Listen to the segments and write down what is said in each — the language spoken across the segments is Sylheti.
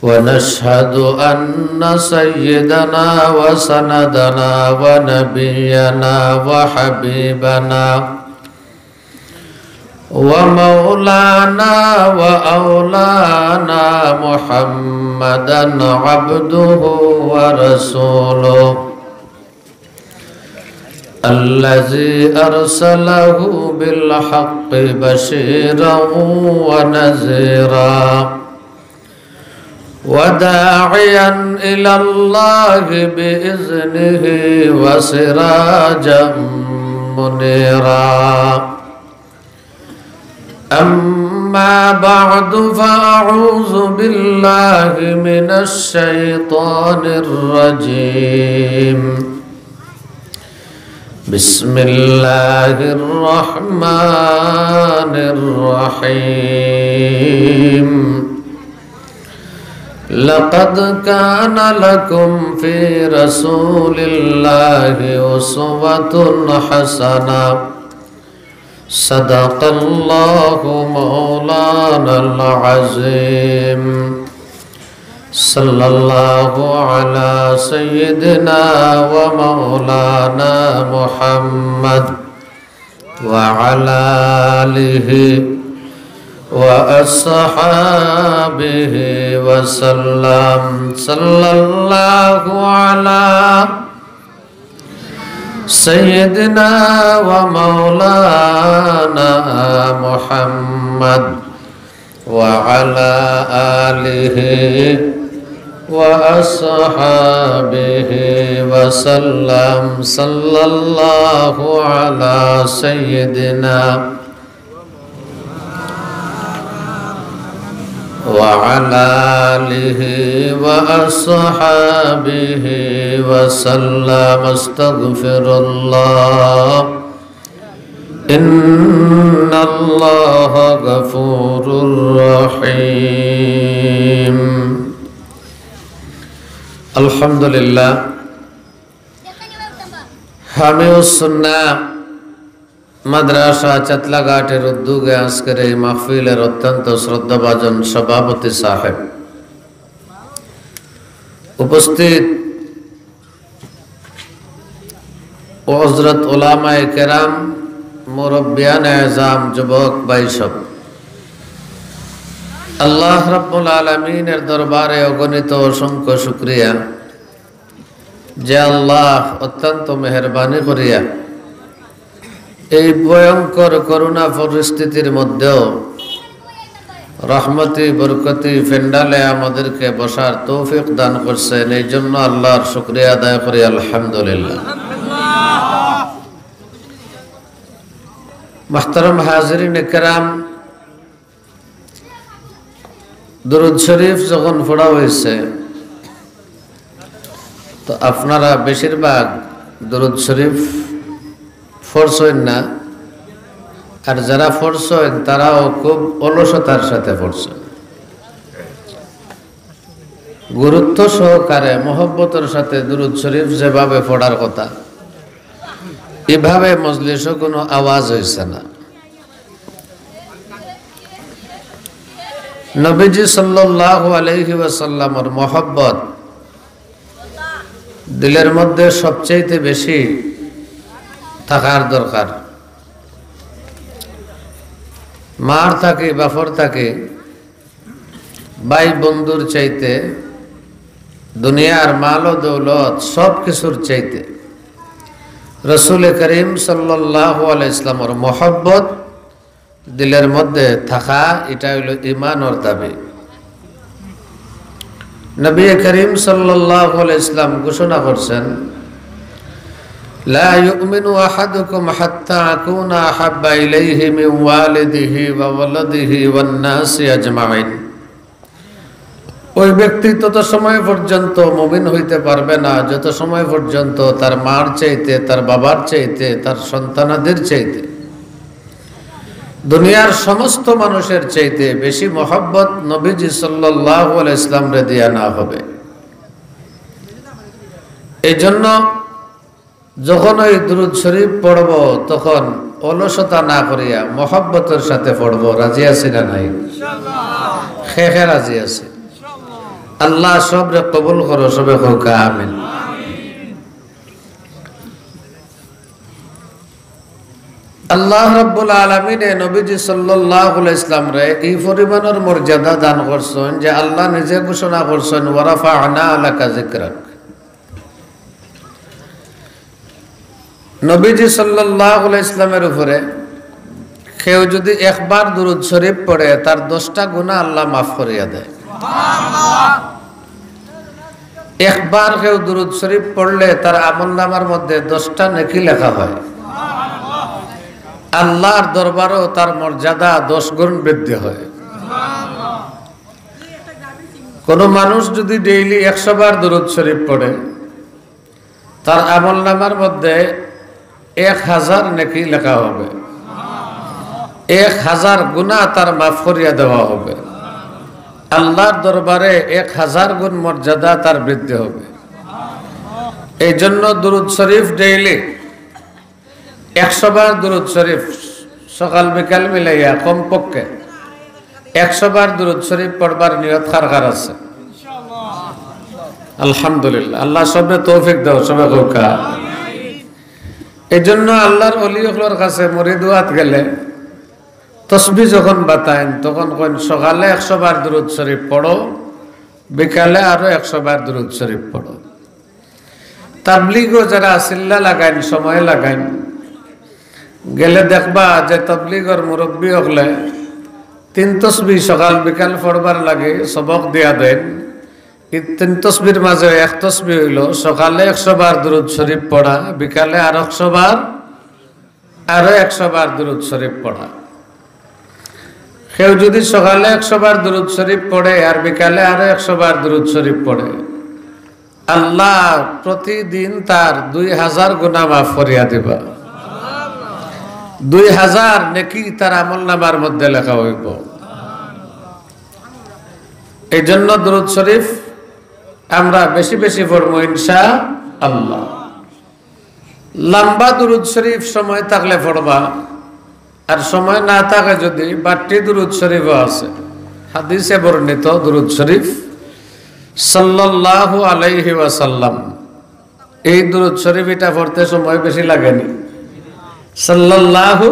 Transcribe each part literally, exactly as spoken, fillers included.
ونشهد أن سيدنا وسندنا ونبينا وحبيبنا ومولانا وأولانا محمدا عبده ورسوله، الذي أرسله بالحق بشيرا ونذيرا وداعيا إلى الله بإذنه وسراجا منيرا. أما بعد، فأعوذ بالله من الشيطان الرجيم. بسم الله الرحمن الرحيم. لقد كان لكم في رسول الله أسوة حسنة. صدق الله مولانا العظيم. صلى الله على سيدنا ومولانا محمد وعلى آله وأصحابه وسلم. صلى الله على سيدنا ومولانا محمد وعلى آله وأصحابه وسلم. صلى الله على سيدنا وعلى آله وأصحابه وسلم. أستغفر الله. إن الله غفور رحيم. الحمد لله. হামিউস সুন্নাহ মাদ্রাসা চাতলাঘাটের উদ্যোগে আজকের এই মাহফিলের অত্যন্ত শ্রদ্ধাভাজন সভাপতি সাহেব, উপস্থিত হযরত উলামায়ে কেরাম, মুরব্বিয়ানে এজাম, যুবক ভাই সব, আল্লাহ রাব্বুল আলামিনের দরবারে অগণিত অসংখ্য শুকরিয়া যে আল্লাহ অত্যন্ত মেহেরবানি করিয়া এই ভয়ঙ্কর করোনা পরিস্থিতির মধ্যেও রহমতি বরকতি প্যান্ডেলে আমাদেরকে বসার তৌফিক দান করছেন, এই জন্য আল্লাহর শুকরিয়া আদায় করি, আলহামদুলিল্লাহ। মুহতারাম হাজিরিন কেরাম, দুরুদ শরীফ যখন পড়া হয়েছে, তো আপনারা বেশিরভাগ দুরুদ শরীফ পড়ছেন না, আর যারা পড়ছেন তারাও খুব অলসতার সাথে পড়ছেন। গুরুত্ব সহকারে মহব্বতের সাথে দুরুদ শরীফ যেভাবে পড়ার কথা, এভাবে মজলিসও কোনো আওয়াজ হয়েছে না। নবীজি সাল্লাল্লাহু আলাইহি ওয়াসাল্লামর মহব্বত দিলের মধ্যে সবচেয়ে বেশি থাকার দরকার। মার থাকি, বাফর থাকি, ভাই বন্ধুর চাইতে, দুনিয়ার মাল ও দৌলত সব কিছুর চাইতে রসুল করিম সাল্লাল্লাহু আলাইহি ইসলামর মহব্বত দিলের মধ্যে থাকা, এটা হইল ইমানর দাবি। নবী করিম সাল্লাল্লাহু আলাইহি ইসলাম ঘোষণা করছেন, "লা ইউমিনু আহাদুকুম হাত্তা আকুনা আহাব্বা ইলাইহি মিন ওয়ালিদিহি ওয়া ওয়ালাদিহি ওয়ান নাসি আজমাইন।" ওই ব্যক্তি তত সময় পর্যন্ত মুমিন হইতে পারবে না, যত সময় পর্যন্ত তার মার চাইতে, তার বাবার চাইতে, তার সন্তানাদির চাইতে, দুনিয়ার সমস্ত মানুষের চাইতে বেশি মহব্বত নবীজি সাল্লাল্লাহু আলাইহি ইসলামরে দিয়া না হবে। এই জন্য যখন ওই দুরুদ শরীফ পড়ব, তখন অলসতা না করিয়া মহব্বতের সাথে পড়ব। রাজি আছি না নাই? খে খে রাজি আছি। আল্লাহ সবরে কবুল করো, সবে কউক্কা আমিন। আল্লাহ রাব্বুল আলামিনে নবীজি সাল্লাল্লাহু আলাইহি ওয়াসাল্লামরে এই পরিমাণর মর্যাদা দান করছইন যে আল্লাহ নিজে ঘোষণা করছইন, "ওয়া রাফা'না লাকা যিকরাক।" নবীজি সাল্লাল্লাহু আলাইহি ওয়াসাল্লামের উপরে কেউ যদি একবার দুরূদ শরীফ পড়ে, তার দশটা গুনাহ আল্লাহ মাফ করিয়া দেয়। একবার কেউ দুরূদ শরীফ পড়লে তার আমলনামার মধ্যে দশটা নেকি লেখা হয়। আল্লাহর দরবারও তার মর্যাদা দশ গুণ বৃদ্ধি হয়। কোনো মানুষ যদি ডেইলি একশো বার দুরূদ শরীফ পড়ে, তার আমলনামার মধ্যে এক হাজার নেকি লেখা হবে, এক হাজার গুনাহ তার মাফ করিয়া দেওয়া হবে। আল্লাহর দরবারে এক হাজার গুণ মর্যাদা তার বৃদ্ধি হবে। এই জন্য দুরূদ শরীফ ডেইলি একশো বার দুরূদ শরীফ, সকাল বিকাল মিলাইয়া কমপক্ষে একশো বার দুরূদ শরীফ পড়বার নিয়ত কার কার আছে? আলহামদুলিল্লাহ, আল্লাহ সবরে তৌফিক দাও, সবে কউক্কা। এই জন্য আল্লাহর অলি অকলর কাছে মুরিদ অওয়াত গেলে তসবি যখন বাতাইন, তখন কইন, "সকালে একশো বার দুরূদ শরীফ পড়ো, বিকালে আরো একশো বার দুরূদ শরীফ পড়ো।" তাবলিগও যারা চিল্লা লাগাইন, সময় লাগাইন, গেলে দেখবা যে তাবলিগর মুরব্বি অকলে তিন তসবি সকাল বিকাল পড়বার লাগি সবক দিয়া দেইন। এই তিন তসবির মাঝে এক তসবি অইলো সকালে একশো বার দুরূদ শরীফ পড়া, বিকালে আর একশো বার, আরো একশো বার দুরূদ শরীফ পড়া। কেউ যদি সকালে একশো বার দুরূদ শরীফ পড়ে আর বিকালে আরো একশো বার দুরূদ শরীফ পড়ে, আল্লাহ প্রতিদিন তার দুই হাজার গুনাহ মাফ করিয়া দিবা। দুই হাজার নেকি তার আমলনামার মধ্যে লেখা অইবো। এই জন্য দুরূদ শরীফ আমরা বেশি বেশি পড়বো ইনশাআল্লাহ। লম্বা দুরূদ শরীফ সময় থাকলে পড়বা, আর সময় না থাকে যদি বাট্টি দুরূদ শরীফও আছে, হাদিসে বর্ণিত দুরূদ শরীফ, সাল্লাল্লাহু আলাইহি ওয়াসাল্লাম। এই দুরূদ শরীফ ইটা পড়তে সময় বেশি লাগেনি। সাল্লাল্লাহু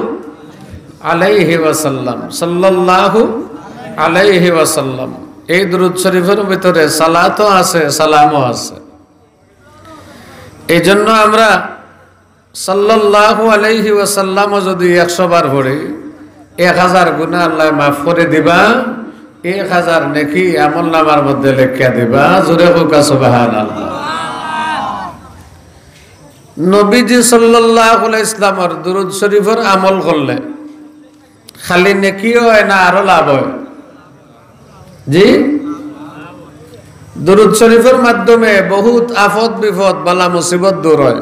আলাইহি ওয়াসাল্লাম, সাল্লাল্লাহু আলাইহি ওয়াসাল্লাম। এই দুরূদ শরীফের ভিতরে সালাতও আছে, সালামও আছে। এই জন্য আমরা সাল্লাল্লাহু আলাইহি ওয়াসাল্লামও যদি একশো বার পড়ি, এক হাজার গুনাহ আল্লাহ মাফ করে দিবা, এক হাজার নেকি আমলনামার মধ্যে লেখিয়া দিবা। জোরে কউক্কা সুবহানাল্লাহ। নবীজি সাল্লাল্লাহু আলাইহি ওয়াসাল্লামর দুরূদ শরীফর আমল করলে খালি নেকি অয় না আরো লাভ অয়? জি, দুরূদ শরীফর মাধ্যমে বহুত আফত বিপদ বালা মুসিবত দূর অয়।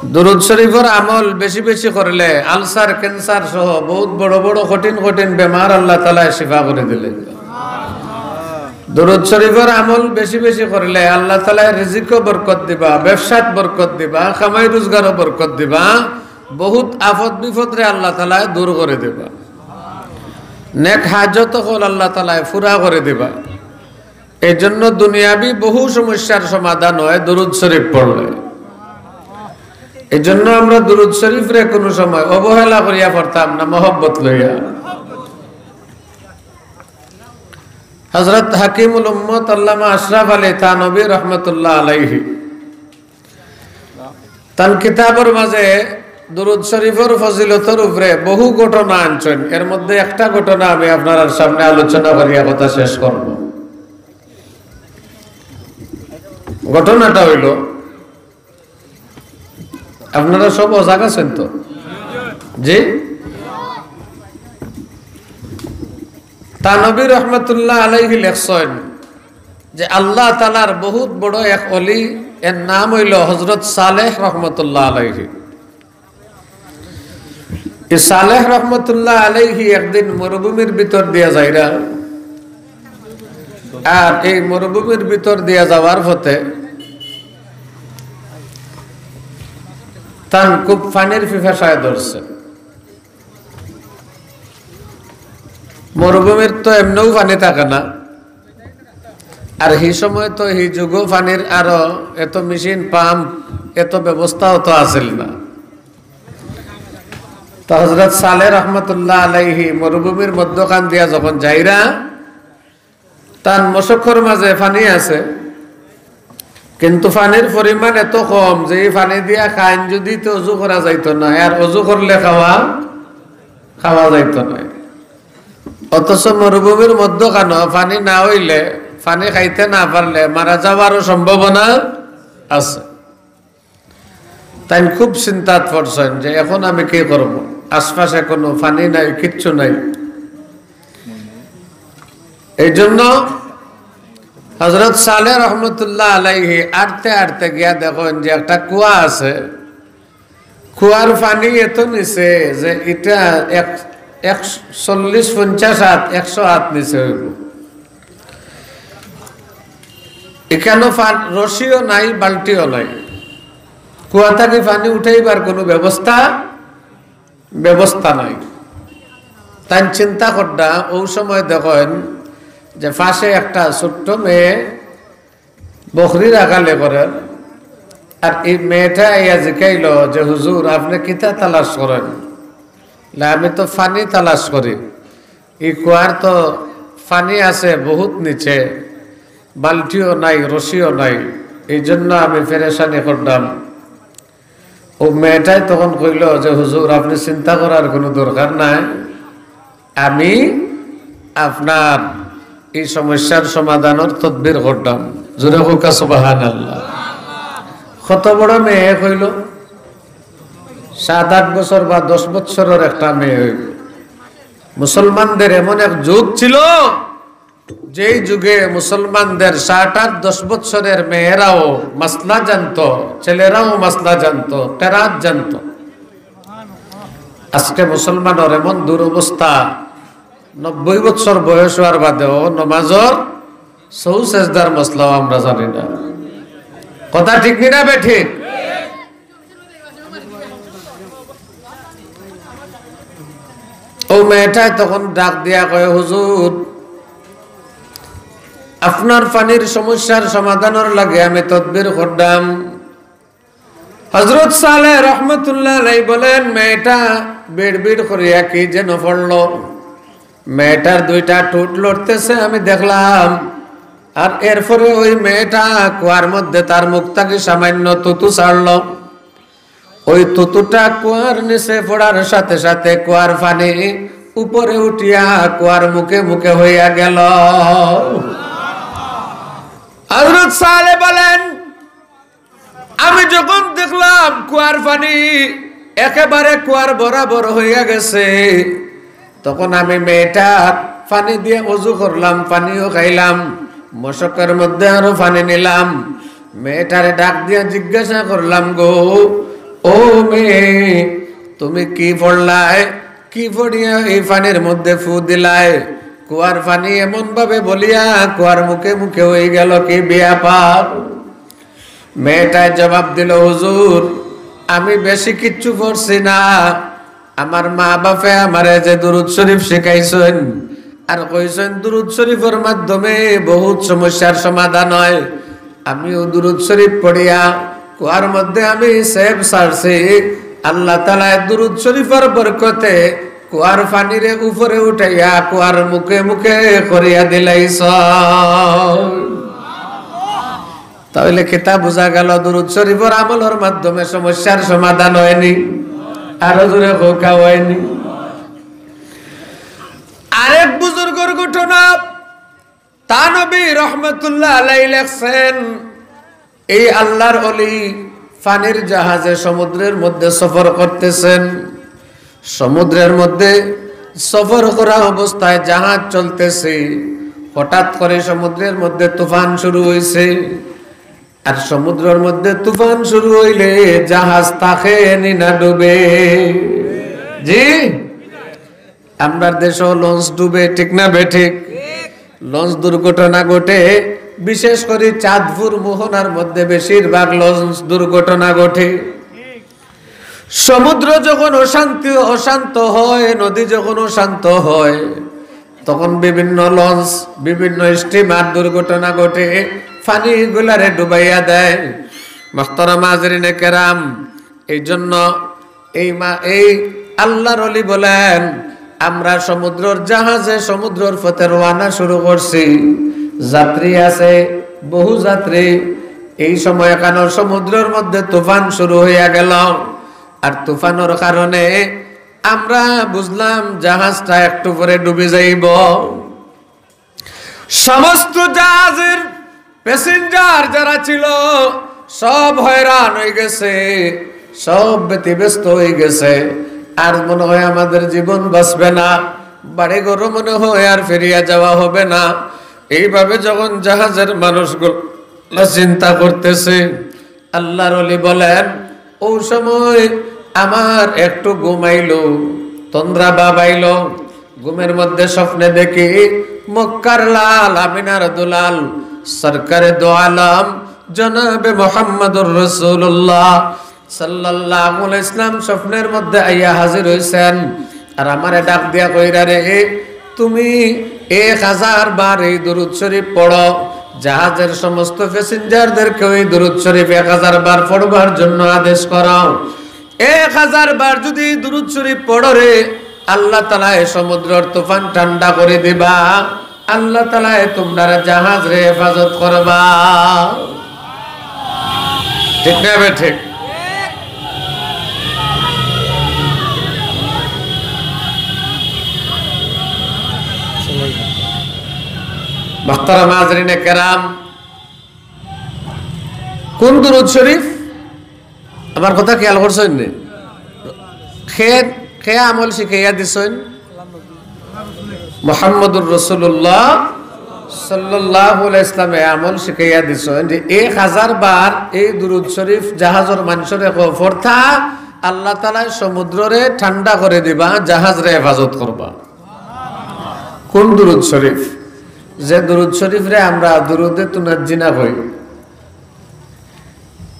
দুরূদ শরীফর আমল বেশি বেশি করলে আলসার, ক্যান্সার সহ বহুত বড় বড় কঠিন কঠিন বেমার আল্লাহ তাআলায় শিফা করে দিলে। দুরূদ শরীফর আমল বেশি বেশি করলে আল্লাহ তাআলায় রিজিকও বরকত দিবা, ব্যবসাত বরকত দিবা, কামাই রোজগারও বরকত দিবা, বহুত আফত বিপদরে আল্লাহ তাআলায় দূর করে দিবা, নেক হাজত অকল আল্লাহ তাআলায় পুরা করে দিবা। এই জন্য দুনিয়াবি বহু সমস্যার সমাধান অয় দুরূদ শরীফ পড়লে। এই জন্য আমরা দুরূদ শরীফরে কোনো সময় অবহেলা করিয়া পড়তাম না, মহব্বত লইয়া। হযরত হাকিমুল উম্মত আল্লামা আশরাফ আলী থানভী রহমতুল্লাহ আলাইহি তান কিতাবর মাঝে দুরূদ শরীফর ফজিলতর উপরে বহু ঘটনা আনছইন। এর মধ্যে একটা ঘটনা আমি আপনারার সামনে আলোচনা করিয়া কথা শেষ করব। ঘটনাটা অইলো, আপনারা সব অজাগ আছেন তো? জি, থানভী রহমতুল্লাহ আলাইহি লেখছইন যে আল্লাহ তাআলার বহুত বড় এক অলি, এর নাম অইলো হযরত সালেহ রহমতুল্লাহ আলাইহি। এই সালেহ রহমতুল্লাহ আলাইহি একদিন মরুভূমির ভিতর দিয়া যাইরা, আর এই মরুভূমির ভিতর দিয়া যাওয়ার পথে তান খুব পানির পিপাসায় ধরছে। মরুভূমির তো এমনেও পানি থাকে না, আর সেই সময় তো সেই যুগো পানির আরো এত মেশিন পাম্প, এত ব্যবস্থাও তো আছিল না। তো হযরত সালেহ রহমতুল্লাহ আলাইহি মরুভূমির মধ্যখান দিয়া যখন যাইরা, তান মশকর মাঝে পানি আছে, কিন্তু পানির পরিমাণ এত কম যে এই পানি দিয়া খাইন যদি তো অজু করা যাইতো না, আর অজু করলে খাওয়া খাওয়া যাইতো না। অথচ মরুভূমির মধ্যখানো পানি না হইলে, পানি খাইতে না পারলে মারা যাওয়ারও সম্ভাবনা আছে। তাইন খুব চিন্তাত পড়ছেন যে এখন আমি কি করব, আশপাশে কোনো পানি নাই, কিচ্ছু নাই। এই জন্য হযরত সালেহ রহমতুল্লাহ আলাইহি আটতে আটতে গিয়া দেখেন যে একটা কুয়া আছে। কুয়ার পানি এত নিচে যে এটা এক এক চল্লিশ পঞ্চাশ হাত, একশো হাত নিচে হইব। এখানো পান- রশিও নাই, বালতিও নাই। কুয়া থাকি পানি উঠাইবার কোনো ব্যবস্থা ব্যবস্থা নাই। তাইন চিন্তা কররা, ও সময় দেখেন যে পাশে একটা ছোট্ট মেয়ে বকরি রাখালে করের। আর এই মেয়েটা আইয়া জিকাইল যে, "হুজুর, আপনি কিতা তালাশ করেন?" বলে, "আমি তো পানি তালাশ করি। এই কুয়ার তো পানি আছে বহুত নিচে, বালতিও নাই, রশিও নাই, এই জন্য আমি পেরেশানি করলাম।" ও মেয়েটাই তখন কইল যে, "হুজুর, আপনি চিন্তা করার কোনো দরকার নাই, আমি আপনার এই সমস্যার সমাধানের তদবির করলাম।" জোরে কউক্কা সুবহানাল্লাহ। কত বড় মেয়ে কইল, সাত আট বছর বা দশ বছরের একটা মেয়ে হইল। মুসলমানদের এমন এক যুগ ছিল, যেই যুগে মুসলমানদের সাত আট দশ বছরের মেয়েরাও মাসলা জানতো, ছেলেরাও মাসলা জানতো, কেরাত জানতো। আজকে মুসলমানের এমন দুরবস্থা, নব্বই বছর বয়স হওয়ার বাদেও নমাজর সৌ সেজদার মাসলাও আমরা জানি না। কথা ঠিক নি না বেঠিক? ও মেয়েটায় তখন ডাক দিয়া কয়, "হুজুর, আপনার পানির সমস্যার সমাধানের লাগি আমি তদবির করলাম।" হযরত সালেহ রহমতুল্লাহ আলাইহি বলেন, মেয়েটা বিড়বিড় করিয়া কি যেন পড়ল। মেয়েটার দুইটা ঠোঁট লড়তেছে আমি দেখলাম। আর এরপরে ওই মেয়েটা কুয়ার মধ্যে তার মুখ থাকি সামান্য থুথু ছাড়ল। ওই থুথুটা কুয়ার নিচে পড়ার সাথে সাথে কুয়ার পানি উপরে উঠিয়া কুয়ার মুখে মুখে হইয়া গেল। হযরত সালেহ বলেন, আমি যখন দেখলাম কুয়ার পানি একেবারে কুয়ার বরাবর হইয়া গেছে, তখন আমি মেয়েটার পানি দিয়া অজু করলাম, পানিও খাইলাম, মশকের মধ্যে আরো পানি নিলাম। মেয়েটারে ডাক দিয়া জিজ্ঞাসা করলাম, "গো, ও মেয়ে, তুমি কি পড়লায়? কি পড়িয়া এই পানির মধ্যে ফু দিলায়?" কুয়ার পানি এমন ভাবে বলিয়া কুয়ার মুখে মুখে হয়ে গেল, কি ব্যাপার? মেয়েটায় জবাব দিল, "হুজুর, আমি বেশি কিচ্ছু পড়ছি না। আমার মা বাপে আমারে যে দুরুদ শরীফ শিখাইছইন আর কইছইন দুরুদ শরীফের মাধ্যমে বহুত সমস্যার সমাধান হয়, আমিও দুরুদ শরীফ পড়িয়া কুয়ার মধ্যে আমি সেব ছাড়ছি। আল্লাহ তাআলায় দুরুদ শরীফের বরকতে কুয়ার পানিরে উপরে উঠাইয়া কুয়ার মুখে মুখে করিয়া দিলাইছ।" তাহলে কিতা বুঝা গেল? দুরুদ শরীফের আমলের মাধ্যমে সমস্যার সমাধান হয়নি? আরো জোরে কউক্কা, হয়নি? আরেক বুজুর্গর ঘটনা, তানবী রহমতুল্লাহ আলাইহি লেখছেন, এই আল্লাহর অলি পানির জাহাজে সমুদ্রের মধ্যে সফর করতেছেন। সমুদ্রের মধ্যে সফর করা অবস্থায় জাহাজ চলতেছে, হঠাৎ করে সমুদ্রের মধ্যে তুফান শুরু হইছে। আর সমুদ্রের মধ্যে তুফান শুরু হইলে জাহাজ থাকে নি না ডুবে? জি, আমরার দেশও লঞ্চ ডুবে, ঠিক না বেঠিক? লঞ্চ দুর্ঘটনা ঘটে, বিশেষ করে চাঁদপুর মোহনার মধ্যে বেশিরভাগ লঞ্চ দুর্ঘটনা ঘটে। সমুদ্র যখন অশান্তি, অশান্ত হয়, নদী যখন অশান্ত হয়, তখন বিভিন্ন লঞ্চ, বিভিন্ন স্টিমার দুর্ঘটনা ঘটে, পানিগুলারে ডুবাইয়া দেয়। মোহতারাম হাজিরিনে কেরাম, এই জন্য এই মা-, এই আল্লাহর ওলি বলেন, "আমরা সমুদ্রর জাহাজে সমুদ্রর পথে রওনা শুরু করছি, যাত্রী আছে বহু যাত্রী।" এই সময় এখানো সমুদ্রর মধ্যে তুফান শুরু হইয়া গেল, আর তুফানর কারণে আমরা বুঝলাম জাহাজটা একটু পরে ডুবে যাইব। সমস্ত জাহাজের প্যাসেঞ্জার যারা ছিল, সব হয়রান হয়ে গেছে, সব ব্যতিব্যস্ত হয়ে গেছে। আর মনে হয় আমাদের জীবন বাঁচবে না, বাড়ি ঘরও মনে হয় আর ফিরিয়া যাওয়া হবে না। এইভাবে যখন জাহাজের মানুষগুলো চিন্তা করতেছে, আল্লাহর ওলি বলেন, "ও সময় আমার একটু ঘুম আইলো, তন্দ্রা ভাব আইলো, ঘুমের মধ্যে স্বপ্নে দেখি মক্কার লাল আমিনার দুলাল সরকারে দো আলম জনাবে মোহাম্মদুর রাসূলুল্লাহ সাল্লাল্লাহু আলাইহি ওয়াসাল্লাম স্বপ্নের মধ্যে আইয়া হাজির হইছেন, আর আমারে ডাক দিয়া কইরা, 'রে, তুমি এক হাজার বার এই দুরূদ শরীফ পড়ো, জাহাজের সমস্ত প্যাসেঞ্জারদেরকে ওই দুরূদ শরীফ এক হাজার বার পড়বার জন্য আদেশ করো। এক হাজার বার যদি এই দুরূদ শরীফ পড়ো রে, আল্লাহ তাআলায় সমুদ্রর তুফান ঠান্ডা করে দিবা, আল্লাহ তাআলায় তোমরার জাহাজরে হেফাজত করবা।'" ঠিক না বে ঠিক? মোহতারাম হাজিরিনে কেরাম, কোন দুরূদ শরীফ? আমার কথা খেয়াল করছইন নি? খে, খে আমল শিখাইয়া দিছইন? মোহাম্মদুর রাসূলুল্লাহ সাল্লাল্লাহু আলাইহি ওয়াসাল্লামে আমল শিখাইয়া দিছইন যে এক হাজার বার এই দুরূদ শরীফ জাহাজর মানুষরে কও পড়তা, আল্লাহ তাআলায় সমুদ্ররে ঠান্ডা করে দিবা, জাহাজরে হেফাজত করবা। কোন দুরূদ শরীফ? যে দুরূদ শরীফরে আমরা দুরূদে তুনাজ্জিনা কই,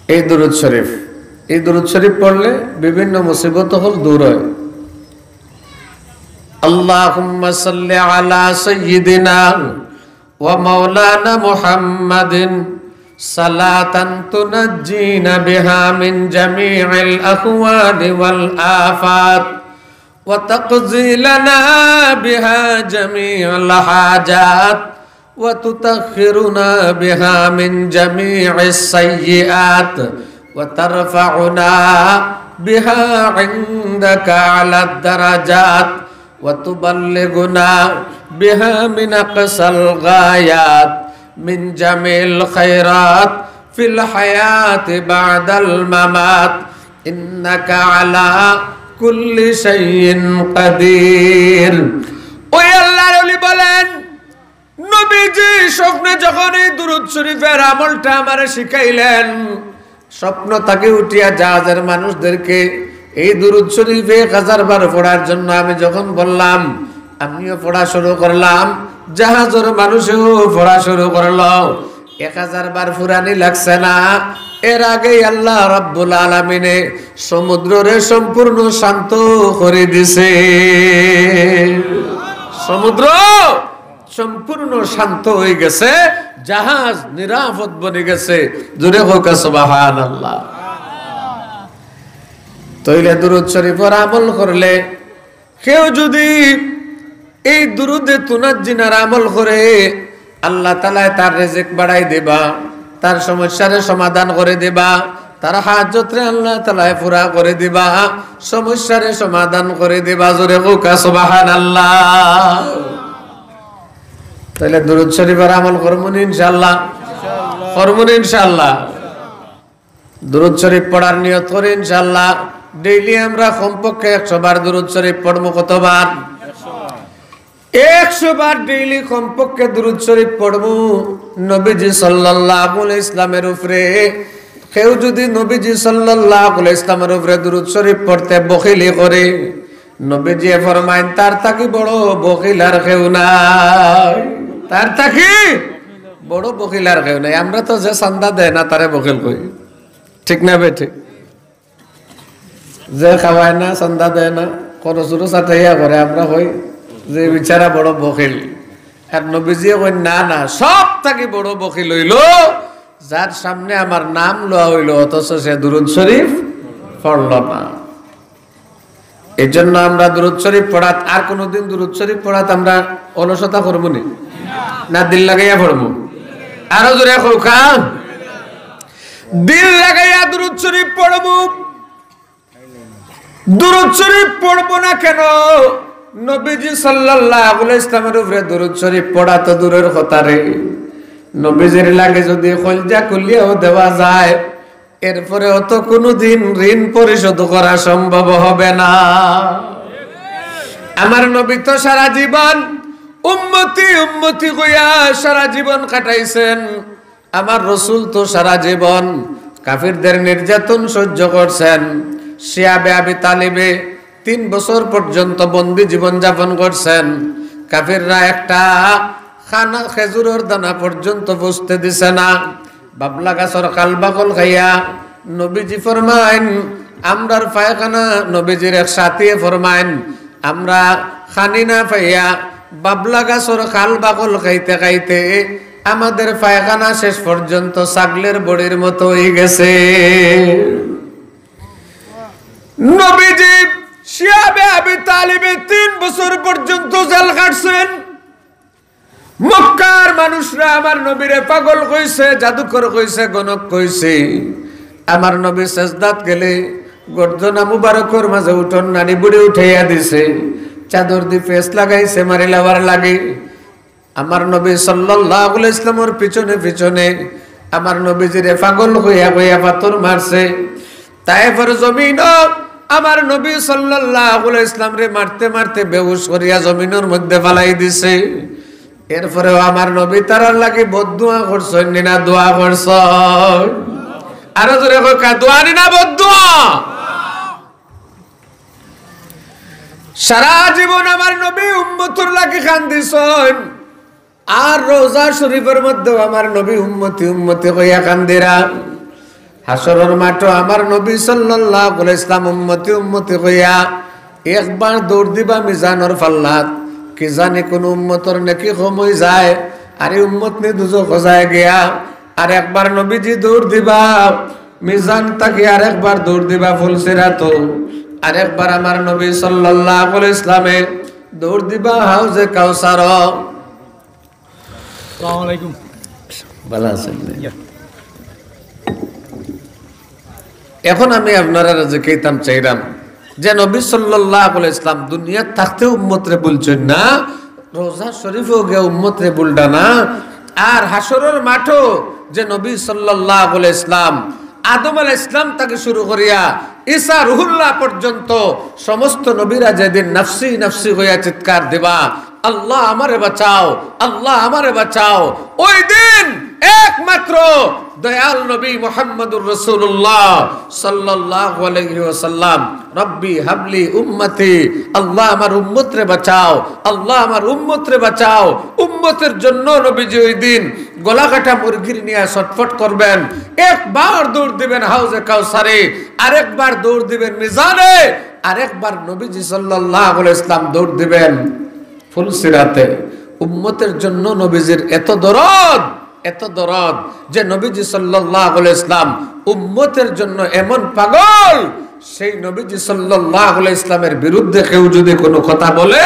এই দুরূদ শরীফ, এই দুরূদ শরীফ পড়লে বিভিন্ন মুসিবত হল দূর হয়। اللهم صل على سيدنا ومولانا محمد صلاة تنجينا بها من جميع الأهوال والآفات وتقضي لنا بها جميع الحاجات وتطهرنا بها من جميع السيئات وترفعنا بها عندك أعلى الدرجات وتبلغنا بها من أقصى الغايات من جميع الخيرات في الحياة بعد الممات إنك على كل شيء قدير। ওই আল্লাহর ওলি বলেন, নবীজি স্বপ্নে যখন এই দুরূদ শরীফের আমলটা আমারে শিখাইলেন, স্বপ্ন থাকি উঠিয়া জাহাজের মানুষদেরকে এই দুরূদ শরীফ এক হাজার বার পড়ার জন্য আমি যখন বললাম, আমিও পড়া শুরু করলাম, জাহাজর মানুষেও পড়া শুরু করলো। এক হাজার বার ফুরানি লাগছে না, এর আগেই আল্লাহ রাব্বুল আলামিনে সমুদ্ররে সম্পূর্ণ শান্ত করে দিছে। সমুদ্র সম্পূর্ণ শান্ত হয়ে গেছে, জাহাজ নিরাপদ বনে গেছে। জোরে হোক সুবহানাল্লাহ। তইলে দুরূদ শরীফর আমল করলে, কেউ যদি এই দুরূদে তুনাজ্জিনার আমল করে, আল্লাহ তাআলায় তার রিজিক বাড়াই দিবা, তার সমস্যারে সমাধান করে দিবা, তার হাজতরে আল্লাহ তাআলায় পুরা করে দিবা, সমস্যারে সমাধান করে দিবা। জোরে হোক সুবহানাল্লাহ। তাইলে দুরূদ শরীফর আমল করমু নি ইনশাআল্লাহ? করমু নি ইনশাআল্লাহ? দুরূদ শরীফ পড়ার নিয়ত করি ইনশাআল্লাহ। ডেইলি আমরা কমপক্ষে একশো বার দুরূদ শরীফ পড়মু। কতবার? একশো বার ডেইলি কমপক্ষে দুরূদ শরীফ পড়মু নবীজি সাল্লাল্লাহু আলাইহি ইসলামের উপরে। কেউ যদি নবীজি সাল্লাল্লাহু আলাইহি ইসলামের উপরে দুরূদ শরীফ পড়তে বখিলি করে, নবীজি ফরমাইন, "তার থাকি বড় বখিল আর কেউ নাই।" তার থাকি বড় বখিল আর কেউ নাই। আমরা তো যে চান্দা দেয় না, তারে বখিল কই। ঠিক না বে ঠিক? যে খাওয়ায় না, চান্দা দেয় না, খরচ উরচ আটাইয়া করে, আমরা কই, যে বেচারা বড় বখিল। আর নবীজিয়ে কইন, "না, না, সব থাকি বড় বখিল অইলো যার সামনে আমার নাম লওয়া অইলো, অথচ সে দুরূদ শরীফ পড়লো না।" এই জন্য আমরা দুরূদ শরীফ পড়াত, আর কোনোদিন দুরূদ শরীফ পড়াত আমরা অলসতা করমু নি? না দিল লাগাইয়া পড়মু? আরো জোরে কউক্কা। দিল লাগাইয়া দুরূদ শরীফ পড়মু। দুরূদ শরীফ পড়বো না কেন? নবীজি সাল্লাল্লাহু আলাইহি ওয়াসাল্লামের উপরে দুরূদ শরীফ পড়া তো দূরের কথা রে, নবীজির লাগি যদি কলজা খুলিয়াও দেওয়া যায়, এরপরে অত কোনোদিন ঋণ পরিশোধ করা সম্ভব হবে না। আমার নবী তো সারা জীবন উম্মতি, উম্মতি কইয়া সারা জীবন কাটাইছেন। আমার রসুল তো সারা জীবন কাফিরদের নির্যাতন সহ্য করছেন। শিয়াবে আবি তালিবে তিন বছর পর্যন্ত বন্দি জীবন যাপন করছেন। কাফিররা একটা খানা খেজুরের দানা পর্যন্ত পুষতে দিছে না। বাবলা গাছর খাল বাকল খাইয়া নবীজি ফরমাইন, আমরার পায়খানা, নবীজির এক সাথীয়ে ফরমাইন, আমরা খানি না পাইয়া বাবলা গাছর খাল বাকল খাইতে খাইতে আমাদের পায়খানা শেষ পর্যন্ত ছাগলের বড়ির মতো অই গেছে। নবীজি শিয়াবে আবি তালিবে তিন বছর পর্যন্ত জেল খাটছেন। মক্কার মানুষরা আমার নবীরে পাগল কইছে, জাদুকর কইছে, গণক কইছে। আমার নবী সেজদাত গেলে গর্দনা মুবারকর মাঝে উঠন নানি বুড়ি উঠাইয়া দিছে, চাদর দি ফেস লাগাইছে মারিলাবার লাগি। আমার নবী সাল্লাল্লাহু আলাইহি ওয়াসাল্লামর পিছনে পিছনে আমার নবীজিরে পাগল কইয়া কইয়া পাথর মারছে। তায়েফর জমিনও আমার নবী সাল্লাল্লাহু আলাইহি ওয়াসাল্লামরে মারতে মারতে বেহুশ করিয়া জমিনর মধ্যে ফালাই দিছে। এরপরেও আমার নবী তারার লাগি বদদোয়া করছইন নি না দোয়া করছইন? আরো জোরে কউক্কা, দোয়া নি না বদদোয়া? সারা জীবন আমার নবী উম্মতর লাগি কান্দিছইন। আর রওজা শরীফর মধ্যেও আমার নবী উম্মতি উম্মতি কইয়া কান্দিরা। হাশরর মাঠো আমার নবী সাল্লাল্লাহু আলাইহি ওয়াসাল্লাম উম্মতি উম্মতি কইয়া একবার দৌড় দিবা মিজানর পাল্লাত, কি জানি কোন উম্মতর নেকি কম অই যায়, আর এই উম্মত নি দুজখো যায় গিয়া। আর একবার নবীজি দৌড় দিবা মিজান থাকি, আর একবার দৌড় দিবা ফুলসিরাতো, আর একবার আমার নবী সাল্লাল্লাহু আলাইহি ওয়াসাল্লামে দৌড় দিবা হাউজে কাউসার। আসসালামু আলাইকুম। ভালা আছইন নি? ইয়া। এখন আমি আপনারারে জিকাইতাম চাইরাম যে নবী সাল্লাল্লাহু আলাইহি ওয়াসাল্লাম দুনিয়াত থাকতে উম্মতরে ভুলছইন না, রওজা শরীফও গিয়া উম্মতরে ভুলরা না, আর হাশরর মাঠো যে নবী সাল্লাল্লাহু আলাইহি ওয়াসাল্লাম আদম আলাইহিস সালাম থাকি শুরু করিয়া ঈসা রুহুল্লাহ পর্যন্ত সমস্ত নবীরা যেদিন নাফসি নাফসি কইয়া চিৎকার দিবা, "আল্লাহ আমারে বাঁচাও, আল্লাহ আমারে বাঁচাও", ওই দিন একমাত্র দয়াল নবী মুহাম্মদুর রাসূলুল্লাহ সাল্লাল্লাহু আলাইহি ওয়াসাল্লাম, "রব্বি হাবলি উম্মতি", আল্লাহ আমার উম্মতরে বাঁচাও, আল্লাহ আমার উম্মতরে বাঁচাও। উম্মতের জন্য নবীজি ওই দিন গলাকাটা মুরগির নিয়া ছটফট করবেন। একবার দৌড় দিবেন হাউজে কাউসারে, আরেকবার দৌড় দিবেন মিজানে, আরেকবার নবীজি সাল্লাল্লাহু আলাইহি ওয়াসাল্লাম দৌড় দিবেন ফুলসিরাতে। উম্মতের জন্য নবীজির এত দরদ, এত দরদ যে নবীজি সাল্লাল্লাহু আলাইহি ওয়াসাল্লাম উম্মতের জন্য এমন পাগল, সেই নবীজি সাল্লাল্লাহু আলাইহি ওয়াসাল্লামের বিরুদ্ধে কেউ যদি কোনো কথা বলে,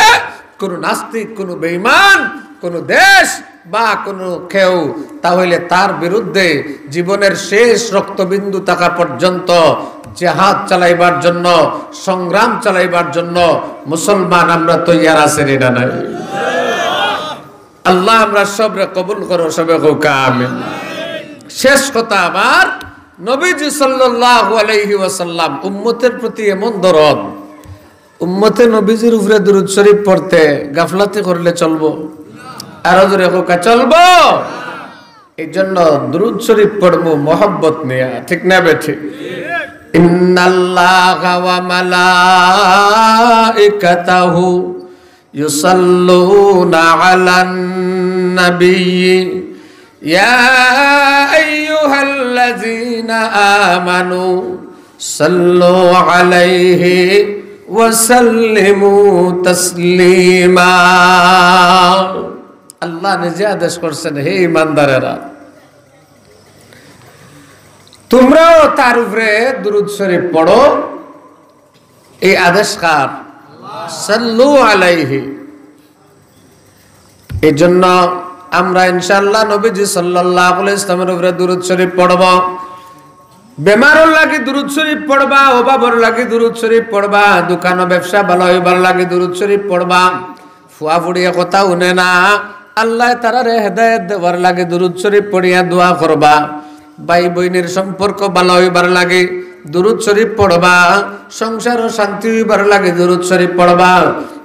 কোনো নাস্তিক, কোনো বেঈমান, কোনো দেশ বা কোনো কেউ, তাহলে তার বিরুদ্ধে জীবনের শেষ রক্তবিন্দু থাকা পর্যন্ত জেহাদ চালাইবার জন্য, সংগ্রাম চালাইবার জন্য মুসলমান আমরা তৈয়ার আছি নি না নাই? আল্লাহ আমরা সবরে কবুল করো, সবে কউক্কা আমিন। শেষ কথা আমার, নবীজি সাল্লাল্লাহু আলাইহি ওয়াসাল্লাম উম্মতের প্রতি এমন দরদ, উম্মতে নবীজির উপরে দুরূদ শরীফ পড়তে গাফলাতি করলে চলবো? আরো জোরে কউক্কা, চলবো? এই জন্য দুরূদ শরীফ পড়মু মহব্বত নিয়া, ঠিক না বেঠিক? ইন্নাল্লাহা ওয়া মালাইকাতাহু يصلون على النبي، يا أيها الذين آمنوا صلوا عليه وسلموا تسليما। আল্লাহ নিজে আদেশ করছেন, হে ইমানদারেরা, তোমরাও তার উপরে দুরূদ শরীফ পড়ো। এই আদেশ কার? সাল্লু আলাইহি। এই জন্য আমরা ইনশাআল্লাহ নবীজি সাল্লাল্লাহু আলাইহি ওয়াসাল্লামের উপরে দুরূদ শরীফ পড়ব। বেমারর লাগি দুরূদ শরীফ পড়বা, অভাবর লাগি দুরূদ শরীফ পড়বা, দোকানো ব্যবসা ভালা অইবার লাগি দুরূদ শরীফ পড়বা। ফুয়া ফুড়িয়ে কথা হুনে না, আল্লায় তারারে হেদায়েত দেওয়ার লাগি দুরূদ শরীফ পড়িয়া দোয়া করবা। ভাই বইনের সম্পর্ক ভালা অইবার লাগি দুরূদ শরীফ পড়বা। সংসারো শান্তি অইবার লাগি দুরূদ শরীফ পড়বা।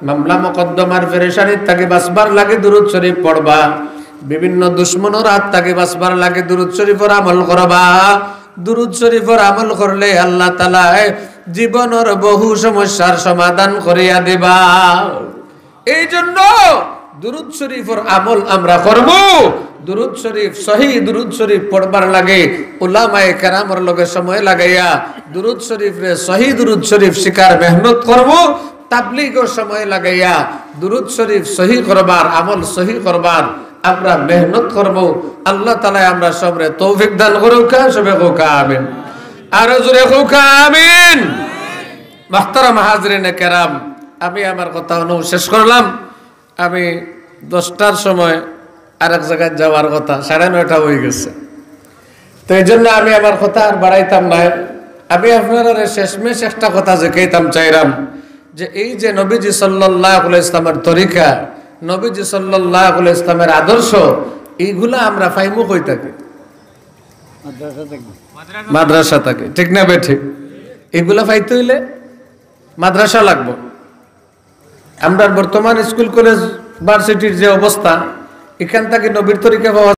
মামলা মোকদ্দমার পেরেশানি থাকি বাঁচবার লাগি দুরূদ শরীফ পড়বা। বিভিন্ন দুশমনর হাত থাকি বাঁচবার লাগি দুরূদ শরীফর আমল করবা। দুরূদ শরীফর আমল করলে আল্লাহ তাআলায় জীবনর বহু সমস্যার সমাধান করিয়া দিবা। এই জন্য দুরূদ শরীফর আমল আমরা করব। দুরূদ শরীফ, সহি দুরূদ শরীফ পড়বার লাগি উলামায়ে কেরামর লগে সময় লাগাইয়া দুরূদ শরীফরে সহি দুরূদ শরীফ শিখার মেহনত করব। তাবলিগো সময় লাগাইয়া দুরূদ শরীফ সহি করবার, আমল সহি করবার আমরা মেহনত করব। আল্লাহ তাআলায় আমরা সবরে তৌফিক দান করুক্কা, সবে কউক্কা আমিন। আরো জোরে কউক্কা আমিন। মুহতারাম হাজিরিনে কেরাম, আমি আমার কথা অনো শেষ করলাম। আমি দশটার সময় আরেক জাগাত যাওয়ার কথা, সাড়ে নয়টা অই গেছে। তো এই জন্য আমি আমার কথা আর বাড়াইতাম নায়। আমি আপনারারে শেষমেশ একটা কথা জিকাইতাম চাইরাম যে এই যে নবীজি সাল্লাল্লাহু আলাইহি ইসলামের তরিকা, নবীজি সাল্লাল্লাহু আলাইহি ইসলামের আদর্শ, এইগুলা আমরা পাইমু কই থাকি? মাদ্রাসা থাকি। মাদ্রাসা থাকি, ঠিক না বেঠিক? এগুলা পাইতে অইলে মাদ্রাসা লাগবো। আমরার বর্তমান স্কুল, কলেজ, ভার্সিটির যে অবস্থা, ইখান থাকি নবীর তরিকা পাওয়া